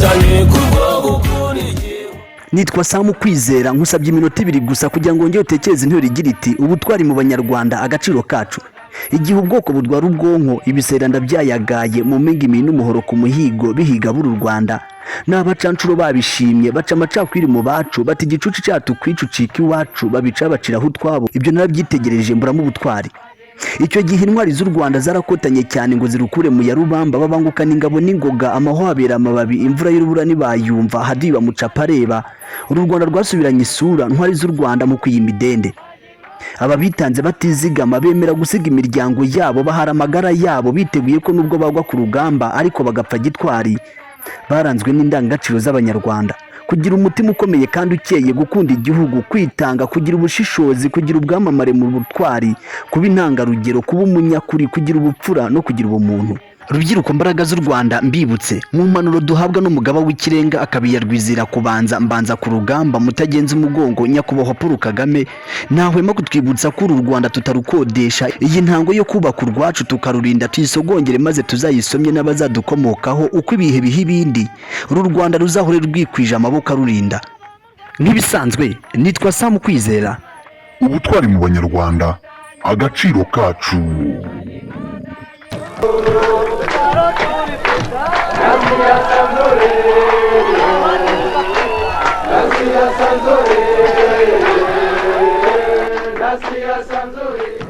Inkotanyi kubwo gukunda igihugu. Nitwa Samu Kwizera, nkusabye iminota 2 gusa kugira ngo wongere utekereze interuro igira iti: "Ubutwari mu Banyarwanda, agaciro kacu." Igihe ubwoko budwara ubwonko, ibisera ndabyayagaye mu mpinga, imini n'umuhoro ku muhigo bihiga b'uru Rwanda. N'abacancuro babishimye baca amacakubiri mu bacu, bati: "Igicucu cyacu kwicucika iwacu." Babica baciraho utwabo. Ibyo narabyitegereje mburamo ubutwari. Icyo gihe intwari z'u Rwanda zarakotanye cyane ngo zirukure mu ya rubamba, babangukana ingabo n'ingoga, amahwa abera amababi, imvura y'urubura ntibayumva, haduyi bamucapa areba. Uru Rwanda rwasubiranye isura. Ntwari z'u Rwanda, mu kwiya imidende, aba bitanze batizigama, bemera gusiga imiryango yabo, bahara amagara yabo, biteguye ko nubwo bagwa ku rugamba ariko bagapfa gitwari. Baranzwe n'indangagaciro z'Abanyarwanda: kugira umutima ukomeye kandi ukeye, gukunda igihugu, kwitanga, kugira ubushishozi, kugira ubwamamare mu butwari, kuba intangarugero, kuba umunyakuri, kugira ubupfura no kugira ubumuntu. Rubyiruko, mbaraga z'u Rwanda, mbibutse mu mpanuro duhabwa n'umugaba w'ikirenga akabiyarwizira kubanza mbanza ku rugamba, mutagenza umugongo, Nyakubahwa Paul Kagame, ntahwema kutwibutsa ko uru Rwanda tutarukodesha. Iyi ntango yo kubaka urwacu tukarurinda, tuyisogongere maze tuzayisomye n'abazadukomokaho. Uko ibihe biha ibindi, uru Rwanda ruzahore rwikwije amaboko arurinda. Nk'ibisanzwe, nitwa Samu Kwizera. Ubutwari mu Banyarwanda, agaciro kacu. Nasiya Sanzure.